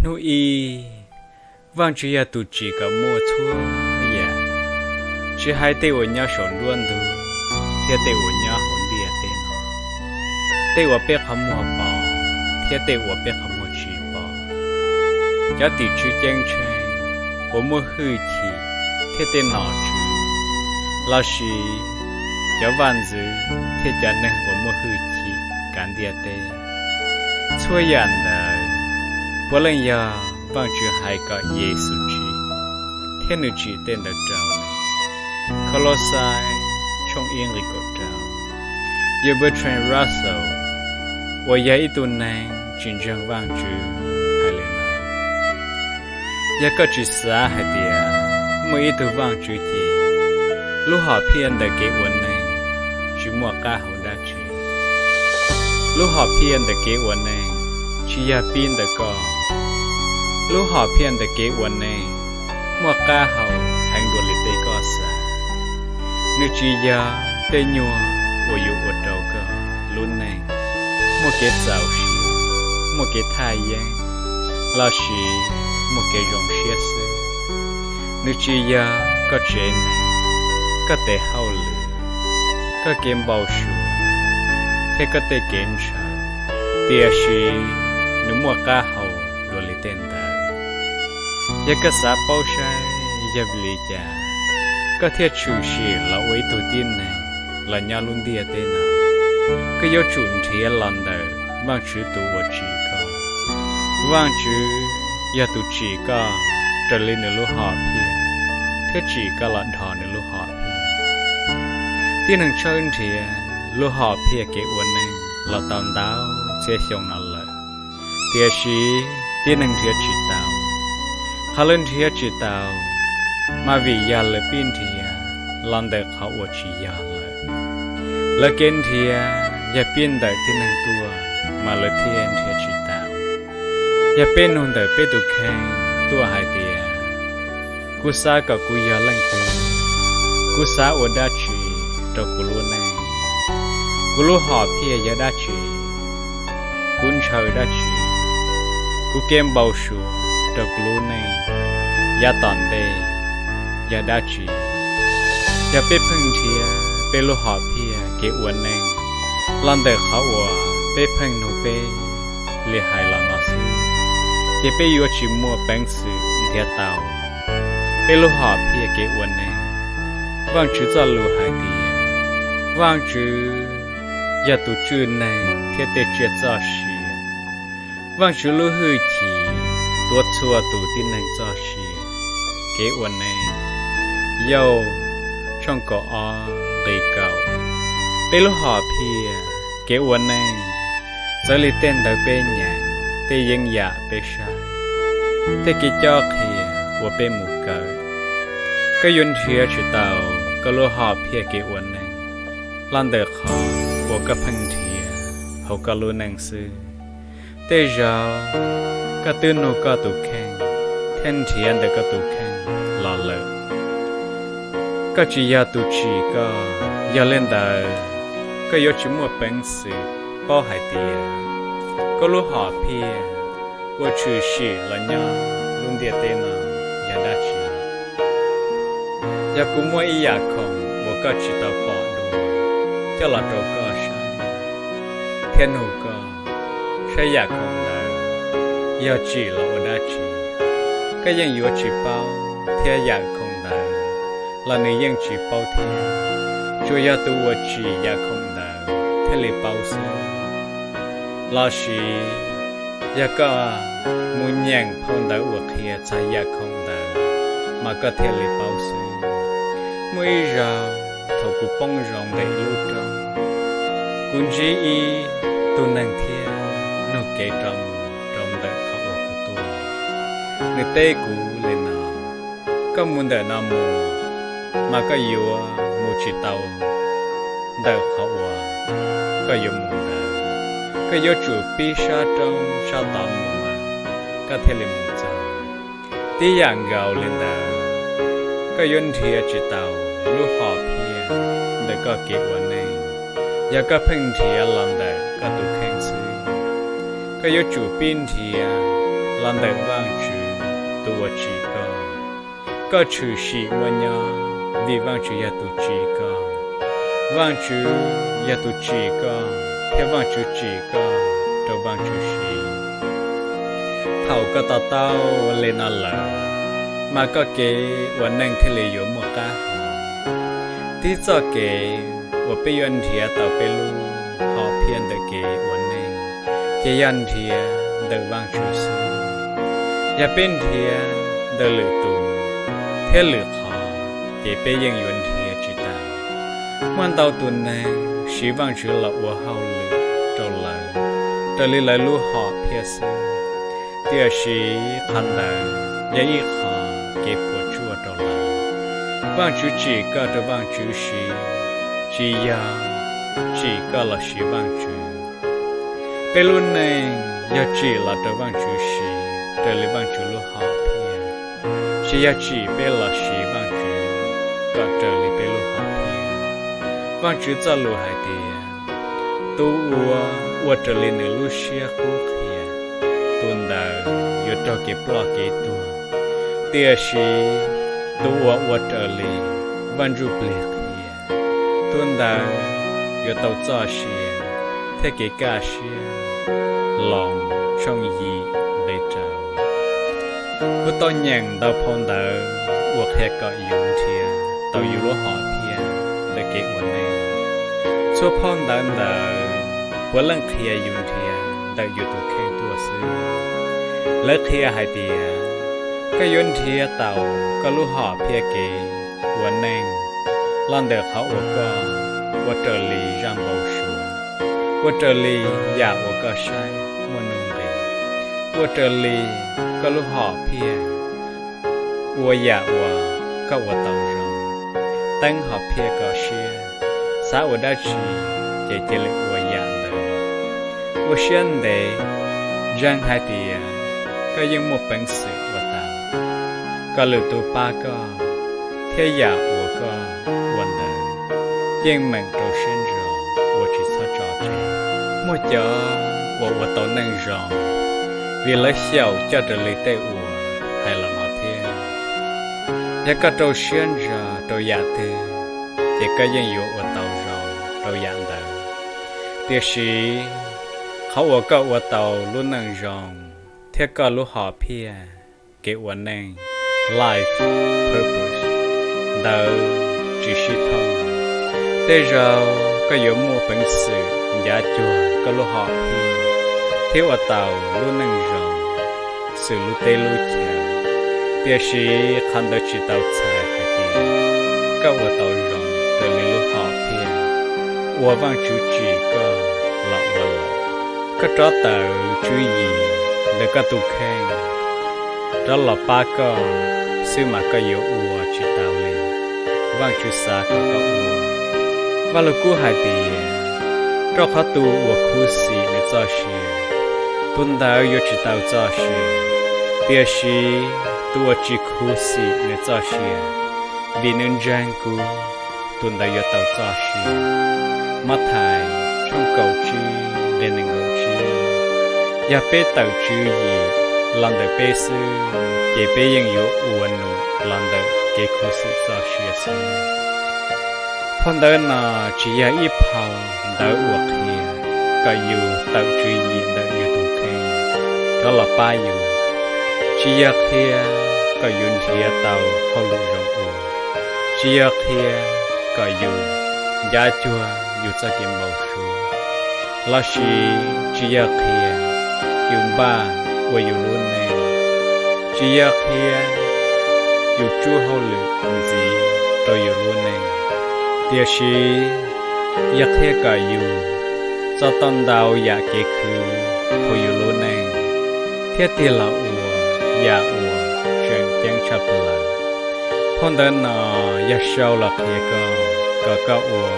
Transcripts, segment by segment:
Hnub ib, Vajtswv yog tus tsim kom muaj txhua yam, tsis hais tej uas nyob saum nruab ntug thiab tej uas nyob hauv ntiaj teb no, tej uas peb qhov muag pom thiab tej uas peb qhov muag tsis pom, cov tim tswv ceeb tsheej uas muaj hwj chim thiab tej nom tswv, lossis cov vaj ntxwv thiab cov neeg uas muaj hwj chim kav ntiaj teb. Txhua yam ntawd puav leej yog Vajtswv hais kom Yexus tsim, thiab nws tsim tej ntawd rau Koloxais tshooj ib nqe kaum rau. Yawg Bertrand Russell uas yog ib tug neeg tsis ntseeg Vajtswv hais li no: Yog koj tsis xav hais tias muaj ib tug Vajtswv ces lub hom phiaj ntawm kev ua neeg tsis muaj qab hau dab tsi. Lub hom phiaj ntawm kev ua neeg tsis yog pib ntawm koj. Lub hom phiaj ntawm kev ua neeg muaj qab hau heev dua li tej koj xav. Nws tsis yog tej nyuag uas yuav ua rau koj lub neej muaj kev txaus siab, muaj kev thaj yeeb, lossis muaj kev zoo siab xwb. Nws tsis yog koj tsev neeg, koj tes hauj lwm, koj kev npau suav, thiab koj tej kev ntshaw, tiam sis nws muaj qab hau dua li tej ntawd. Yog koj xav paub saib yog vim li cas koj thiaj tshwm sim los ua ib tug tib neeg los nyob lub ntiaj teb no, koj yuav tsum nrhiav los ntawm Vajtswv tus uas tsim koj. Vajtswv yog tus tsim koj raws li nws lub hom phiaj thiab tsim koj los dhos nws lub hom phiaj. Tib neeg tshawb nrhiav lub hom phiaj kev ua neeg los tau ntau txhiab xyoo no lawm, tiam sis tib neeg nrhiav tsis tau. Qhov lawv nrhiav tsis tau mas vim yog lawv pib nrhiav los ntawm qhov uas tsis yog lawm. Lawv kev nrhiav yog pib ntawm tib neeg tuaj mas lawv thiaj nrhiav tsis tau. Yog peb nug ntawm peb tus kheej tuaj hais tias, kuv xav kom kuv yog leej twg? Kuv xav ua dab tsi rau kuv lub neej? Kuv lub hom phiaj yog dab tsi? Kuv ntshaw dab tsi? Kuv kev npau suav rau kuv lub neej yav tom ntej yog dab tsi? Yog peb pheej nrhiav peb lub hom phiaj kev ua neej los ntawm qhov uas peb pheej nug peb li hais los no xwb, ces peb yuav tsis muaj peev xwm nrhiav tau peb lub hom phiaj kev ua neeg. Vajtswv txoj lus hais tias, Vajtswv yog tus tswj neeg thiab tej tsiaj txoj sia. Vajtswv lub hwj chim tuav txhua tus tib neeg txoj sia kev ua neej. Yauj tshooj kaum ob nqe kaum. Peb lub hom phiaj kev ua neej, txawv li tej ntawv peb nyeem, tej yeeb yam peb saib, tej kev cob qhia uas peb mus kawm, koj yuav nrhiav tsis tau koj lub hom phiaj kev ua neej los ntawm qhov uas koj pheej nrhiav hauv koj lub neej xwb. Tej zaum koj twb nug koj tus kheej thiab nrhiav ntawm koj tus kheej los lawm. Koj tsis yog tus tsim koj, yog li ntawd koj yuav tsis muaj peev xwm paub hais tias koj lub hom phiaj uas tshwm sim los nyob lub ntiaj teb no yog dab tsi. Yog kuv muab ib yam khoom uas koj tsis tau pom dua coj los rau koj saib thiab nug koj saib yam khoom ntawd yog tsim los ua dab tsi, koj yeej yuav tsis paub, thiab yam khoom ntawd los nws yeej tsis paub thiab. Tsuas yog tus uas tsim yam khoom ntawd thiaj li paub xwb. Lossis yog koj mus nyeem phau ntawv uas qhia txog yam khoom ntawd mas koj thiaj li paub xwb. Muaj ib zaug thaum kuv poob zoo ntawm ib lub roob, kuv ntsib ib tug neeg thiab nug kev rau mus rau ntawm qhov uas kuv tuaj. Nws teb kuv li no: Koj mus ntawm no mus mas koj yuav mus tsis tau ntawm qhov uas koj yuav mus ntawd. Koj yuav tsum pib sab roob sab tod mus mas koj thiaj li mus txog. Tib yam nkaus li ntawd, koj yuav nrhiav tsis tau lub hom phiaj ntawm koj kev ua neej yog koj pheej nrhiav los ntawm koj tus kheej xwb. Koj yuav tsum pib nrhiav los ntawm Vaajtswv tus uas tsim koj. Koj tshwm sim muaj nyob vim Vaajtswv yog tus tsim koj. Vaajtswv yog tus tsim koj thiab Vaajtswv tsim koj rau Vaajtswv siv. Thaum koj to taub li no lawm, mas koj kev ua neej thiaj li yuav muaj qab hau. Tib txoj kev uas peb yuav nrhiav tau peb lub hom phiaj ntawm kev ua neej, ces yog nrhiav ntawm Vaajtswv xwb. Yog peb nrhiav ntawm lwm tus thiab lwm qhov, ces peb yeej yuav nrhiav tsis tau. Muaj ntau tus neeg siv Vaajtswv los ua hauj lwm rau lawv raws li lawv lub hom phiaj xwb, tiam sis qhov ntawd yog ib qho kev puas tsuaj rau lawv. Vaajtswv tsim koj rau Vaajtswv siv, tsis yog tsim koj los siv Vaajtswv. Peb lub neej yog tsim los rau Vaajtswv siv raws li Vaajtswv lub hom phiaj, tsis yog tsim peb los siv Vaajtswv kom raws li peb lub hom phiaj. Vaajtswv txoj lus hais tias, tus uas ua raws li nws lub siab qub qhia, tus ntawd yuav raug kev ploj kev tuag, tiam sis tus uas ua raws li Vaaj Ntsujplig qhia, tus ntawd yuav tau txoj sia thiab kev kaj siab. Loos tshooj yim nqe rau. Kuv tau nyeem ntau phau ntawv uas qhia kom yus nrhiav tau yus lub hom phiaj ntawm kev ua neej. Txhua phau ntawv ntawd puav leej qhia yus nrhiav ntawm yus tus kheej tuaj xwb. Lawv qhia hais tias, koj yuav nrhiav tau koj lub hom phiaj kev ua neej los ntawm qhov uas koj ua raws li zaj npau suav, ua raws li yam uas koj saib muaj nuj nqis, ua raws li koj lub hom phiaj, ua yam uas koj ua tau zoo, teeb hom phiaj kom siab, xav ua dab tsi ces cia li ua yam ntawd. Ua siab ntev, ntseeg hais tias koj yeej muaj peev xwm ua tau, kom lwm tus pab koj, thiab yam uas koj ua ntawd yeej meem rau siab ntso, ua tsis txhob tso tseg. Muaj cov uas ua tau neej zoo vim lawv xyaum coj raws li tej uas hais los no thiab. Yog koj rau siab ntso rau yam twg, ces koj yeej yuav ua tau zoo rau yam ntawd. Tiam sis qhov uas koj ua tau lub neej zoo thiab koj lub hom phiaj kev ua neej, life purpose, ntawd tsis sib thooj. Tej zaug koj yuav muaj peev xwm ncav cuag koj lub hom phiaj thiab ua tau lub neej zoo xws lub teb lub chaw, tiam sis qhov ntawd tsis tau txhais hais tias koj ua tau zoo raws li lub hom phiaj uas Vaajtswv tsim koj los ua lawm. Koj rov tawm tswv yim ntawm koj tus kheej rov los pab koj xwb mas koj yuav ua tsis tau li Vaajtswv xav kom koj ua. Vaj Lug Kub hais tias, rau qhov tus uas khuv xim nws txoj sia, tus ntawd yuav tsis tau txoj sia, tiam sis tus uas tsis khuv xim nws txoj sia, vim nws ntseeg kuv, tus ntawd yuav tau txoj sia. Mathais tshooj kaum tsib nqe nees nkaum tsib. Yog peb tawm tswv yim los ntawm peb xwb, ces peb yeej yuav ua num los ntawm kev khuv xim txoj sia xwb. Phau ntawv no tsis yog ib phau ntawv uas qhia kom yus tawm tswv yim ntawm yus tus kheej rov los pab yus, tsis yog qhia kom yus nrhiav tau hauj lwm zoo ua, tsis yog qhia kom yus ncav cuag yus txoj kev npau suav, lossis tsis yog qhia yus npaj ua yus lub neej, tsis yog qhia yus tsub hauj lwm ntxiv rau yus lub neej, tiam sis yog qhia kom yus txo tau ntau yam kev khwv hauv yus lub neej, thiab tig los ua yam uas tseem ceeb tshaj plaws. Phau ntawv no yog sau los qhia koj kom koj ua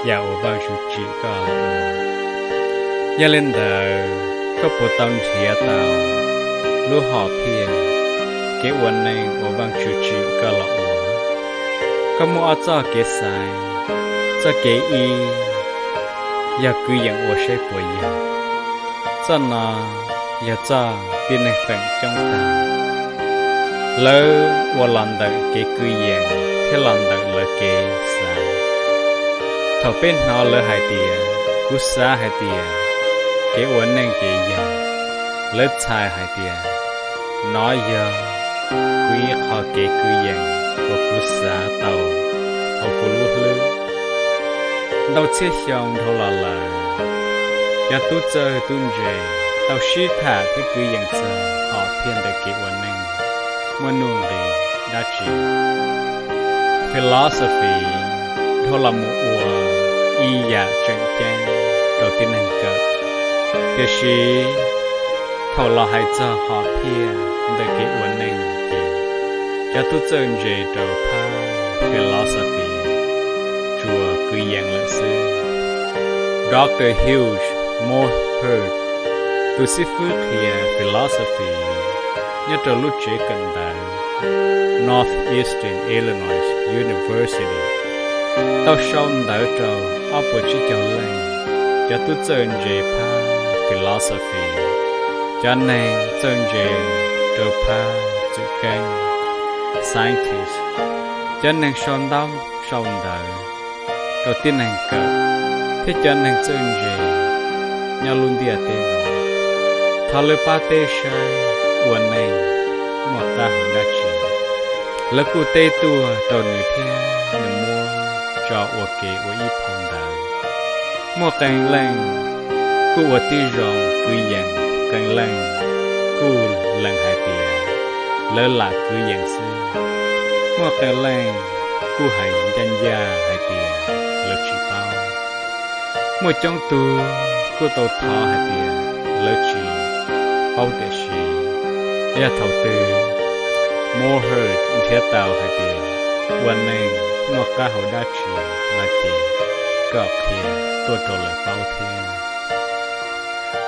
yam uas Vajtswv tsim koj los ua. Yog li ntawd, koj puas tau nrhiav tau lub hom phiaj kev ua neej uas Vajtswv tsim koj los ua? Koj muaj ob txoj kev xaiv. Txoj kev ib yog kwv yees ua saib puas yog. Txoj no yog txoj tib neeg feem coob tag, lawv ua los ntawm kev kwv yees thiab los ntawm lawv kev xav. Thaum peb hnov lawv hais tias, kuv xav hais tias kev ua neej ces yog, lawv txhais hais tias, nov yog kuv ib qho kev kwv yees uas kuv xav tau hauv kuv lub hlwb. Ntau txhiab xyoo dhau los lawm, cov tub txawj tub ntse tau sib tham thiab kwv yees txog hom phiaj ntawm kev ua neej muaj nuj nqis dab tsi. Philosophy dhau los mus ua ib yam tseem ceeb rau tib neeg kawm. Tiam sis thaum los hais txog hom phiaj ntawm kev ua neej ces cov tub txawj ntse rau phab philosophy tsuas kwv yees lawm xwb. Doctor Hugh Moorhead, tus xib fwb qhia philosophy nyob rau lub tsev kawm ntawv Northeastern Illinois University, tau sau ntawv rau ob puas tsib caug leej cov tub txawj ntse phab philosophy, cov neeg txawj ntse rau phab txwm keeb, scientist, cov neeg sau ntaub sau ntawv rau tib neeg kawm, thiab cov neeg txawj ntse nyob lub ntiaj teb no. Thov lawv pab teb saib ua neej muaj qab hau dab tsi. Lawv kuj teb tuaj rau nws thiab nws muab tso ua ke ua ib phau ntawv. Muaj qee leej kuj ua tib zoo kwv yees, qee leej kuj lees hais tias lawv lam kwv yees xwb. Muaj qee leej kuj hais ncaj ncaj hais tias lawv tsis paub. Muaj coob tug kuj tau thov hais tias lawv tsis paub tiam sis yog thaum twg Moorhead nrhiav tau hais tias ua neej muaj qab hau dab tsi no ces kom qhia tuaj rau lawv paub thiab.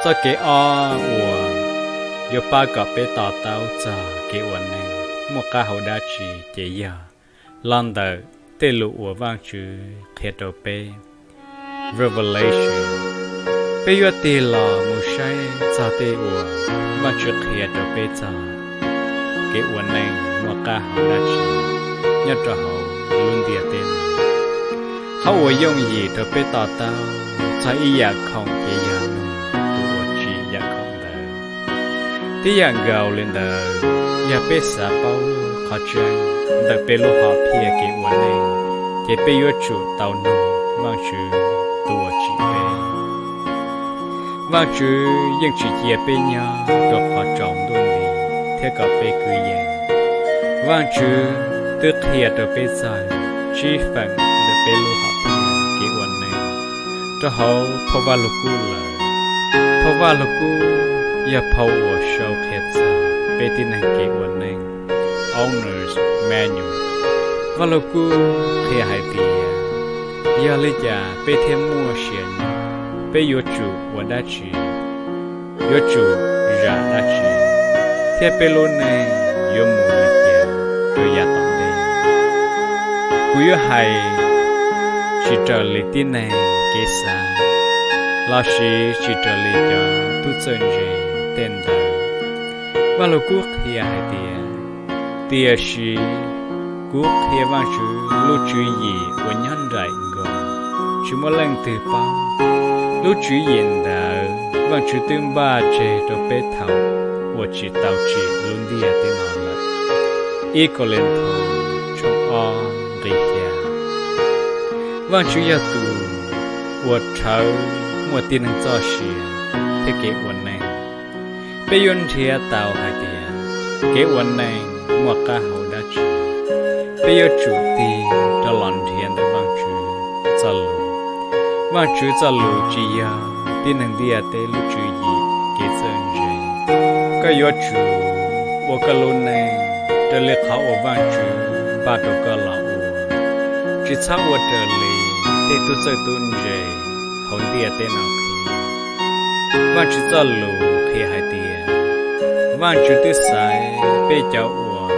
Txoj kev ob uas yuav pab kom peb to taub txog kev ua neej muaj qab hau dab tsi ces yog los ntawm tej lus uas Vajtswv qhia rau peb, revelation. Peb yuav tig los mus saib txog tej uas Vajtswv qhia rau peb txog kev ua neej muaj qab hau dab tsi nyob rau hauv lub ntiaj teb no. Qhov uas yooj yim rau peb to taub txog ib yam khoom ces yog nug tus uas tsim yam khoom ntawd. Tib yam nkaus li ntawd, yog peb xav paub qhov tseeb ntawm peb lub hom phiaj kev ua neej, ces peb yuav tsum tau nug Vajtswv tus uas tsim peb. Vajtswv yeej tsis cia peb nyob rau qhov tsaus ntuj nti thiab kom peb kwv yees. Vajtswv twb qhia rau peb txog tsib feem ntawm peb lub hom phiaj kev ua neej rau hauv phau Vaj Lug Kub lawm. Phau Vaj Lug Kub yog phau uas sau qhia txog peb tib neeg kev ua neej, Owner's Manual. Vaj Lug Kub qhia hais tias yog li cas peb thiaj muaj sia nyob, peb yuav tsum ua dab tsi, yuav tsum zam dab tsi, thiab peb lub neej yuav mus li cas rau yav tom ntej. Kuv yuav hais tsis raws li tib neeg kev xav lossis tsis raws li cov tub txawj ntse tej ntawv. Vaj Lug Kub qhia hais tias, tiam sis kuv qhia Vajtswv lub tswv yim uas nyob nraim nkoos, tsis muaj leej twg paub. Lub tswv yim ntawd Vajtswv twb npaj tseg rau peb thaum uas tsis tau tsim lub ntiaj teb no lawm. Ib Kauleethaus tshooj ob nqe xya. Vajtswv yog tus uas rhawv muaj tib neeg txoj sia thiab kev ua neej. Peb yuav nrhiav tau hais tias kev ua neej muaj qab hau dab tsi, peb yuav tsum tig rov los nrhiav ntawm Vajtswv txoj lus. Vajtswv txoj lus tsis yog tib neeg ntiaj teb lub tswv yim kev txawj ntse. Koj yuav tsum ua koj lub neej raws li qhov uas Vajtswv npaj rau koj los ua, tsis txhob ua raws li tej tub txawj tub ntse hauv ntiaj teb no qhia. Vajtswv txoj lus qhia hais tias, Vajtswv twb xaiv peb cov uas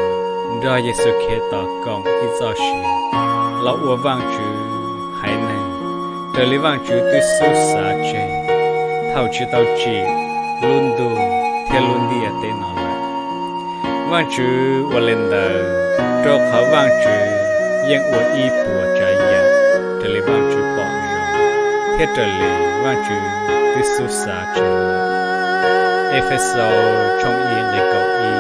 nrog Yexus Khetos koom ib txoj sia los ua Vajtswv haiv neeg, raws li Vajtswv twb xub xav tseg thaum tsis tau tsim lub ntuj thiab lub ntiaj teb. Vaajtswv ua le ntawd, rua qhov Vaajtswv yeej ua ib puas tsav yaam raws le Vaajtswv pom zoo, thiab raws le Vaajtswv twb xub xaav tseg lawm. Efexus tshooj ib nqe kaum ib.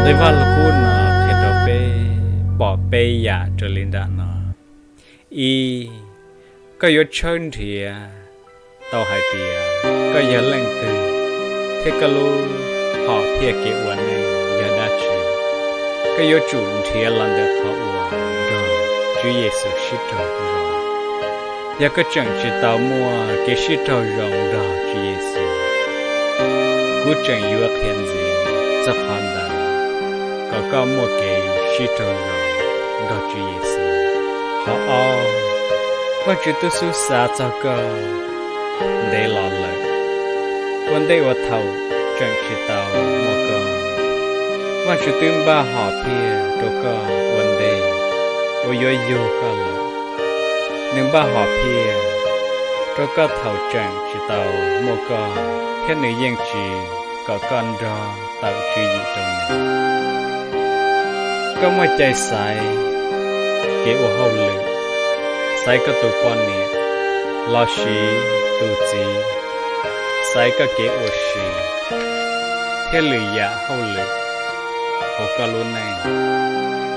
Nqe Vaaj Lug Kub no qhia rua peb pom peb yaam raws le nraim no. Ib, koj yuav tshawb nrhiav tau hais tias koj yog leej twg, thiab koj lub hom phiaj kev ua neej yog dab tsi. Koj yuav tsum nrhiav los ntawm qhov uas nrog Tswv Yexus sib raug zoo. Yog koj tseem tsis tau muaj kev sib raug zoo nrog Tswv Yexus, kuv tseem yuav qhia ntxiv txog qhov ntawd kom koj muaj kev sib raug zoo nrog Tswv Yexus. Qhov ob, Vaajtswv twb xub xaav txog koj ntev los lawm, ua ntej uas thaum tseem tsis tau muaj koj, Vaajtswv twb npaj hom phiaj rua koj ua ntej uas yuav yug koj lawm. Nws npaj hom phiaj rua koj thaum tseem tsis tau muaj koj, thiab nws yeej tsis kom koj nrog tawm tswv yim rau nws. Koj muaj cai xaiv kev ua hauj lwm, xaiv koj tus poj niam, lossis tus txiv, xaiv koj kev ua si, thiab lwm yam hauj lwm hauv koj lub neej.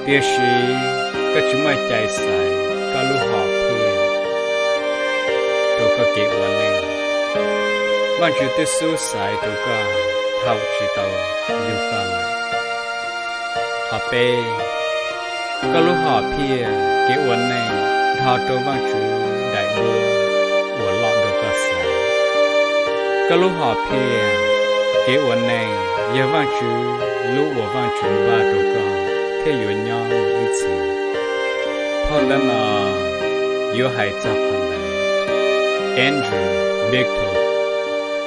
Tiam sis koj tsis muaj cai xaiv koj lub hom phiaj rau koj kev ua neej. Vaajtswv twb xub xaiv rau koj thaum tsis tau yug koj lawm. Qhov peb, koj lub hom phiaj kev ua neej nrho rau Vaajtswv daim duab uas loj dua koj xav. Koj lub hom phiaj kev ua neej yog Vaajtswv lub uas Vaajtswv npaj rau koj thiaj yuav nyob mus ib txhis. Phau ntawv no yuav hais txog qhov ntawd. Andrew Biddle,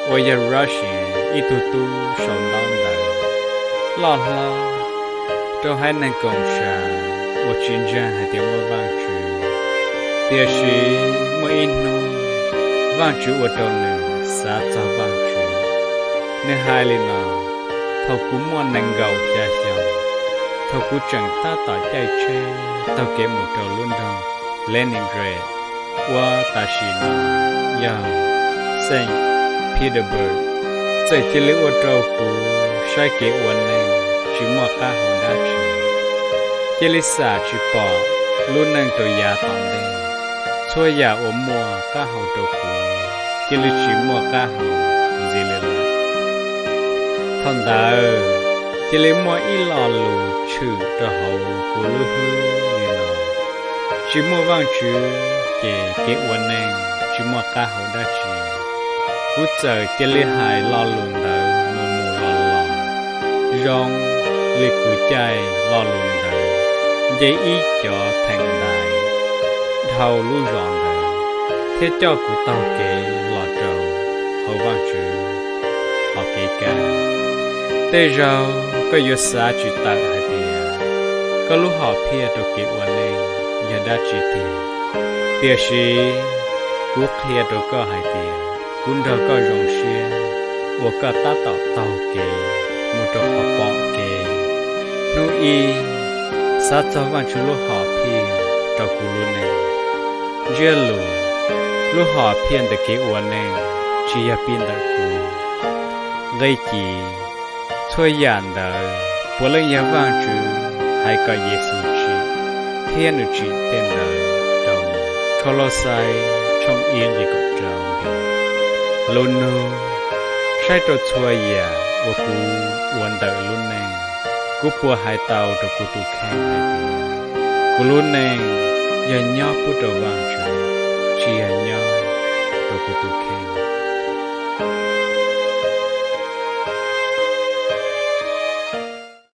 uas yog Russia ib tug tub sau ntaub ntawv loj hlob rau haiv neeg Koom Sam uas tsis ntseeg hais tias muaj Vaajtswv, tiam sis muaj ib hnub Vaajtswv ua rau nws xav txog Vaajtswv. Nws hais li no: Thaum kuv muaj nees nkaum xya xyoo, thaum kuv tseem tab tom caij tsheb taug kev mus rau lub nroog Leningrad, uas tam sim no yog Saint Petersburg, txawm cia li ua rau kuv saib kev ua neej tsis muaj qab hau dab tsi. Cia li xam tsis pom lub neej rau yav tom ntej. Txhua yam uas muaj qab hau rau kuv cia li tsis muaj qab hau ntxiv li lawm. Thaum ntawd cia li muaj ib lo lus tshwm rau hauv kuv lub hlwb li no: Tsis muaj Vaajtswv ces kev ua neej tsis muaj qab hau dab tsi. Kuv txawm cia li hais lo lus ntawd mus mus los los, zoo li kuv caij lo lus ntawd nce ib cov theem ntaiv dhau lub zos ntawd thiab coj kuv taug kev los rau hauv Vaajtswv hom kev kaj. Tej zaug koj yuav xav tsis tawm hais tias koj lub hom phiaj rau kev ua neej yog dab tsi tiag. Tiam sis kuv qhia rau koj hais tias kuv nrog koj zoo siab uas koj tab tom taug kev mus rau qhov pom kev. Hnub ib, xav txog Vaajtswv lub hom phiaj rau kuv lub neej. Ntsiab lus: Lub hom phiaj ntawm kev ua neej tsis yog pib ntawm kuv. Nqe ci: Txhua yam ntawd puav leej yog Vaajtswv hais kom Yexus tsim, thiab nws tsim tej ntawd rau nws. Kaulauxais tshooj ib nqe kaum rau nqe: Lus nug: Saib rau txhua yam uas kuv ua ntawm lub neej, kuv puas hais tau rau kuv tus kheej hais tias kuv lub neej yog nyob pub rau Vaajtswv?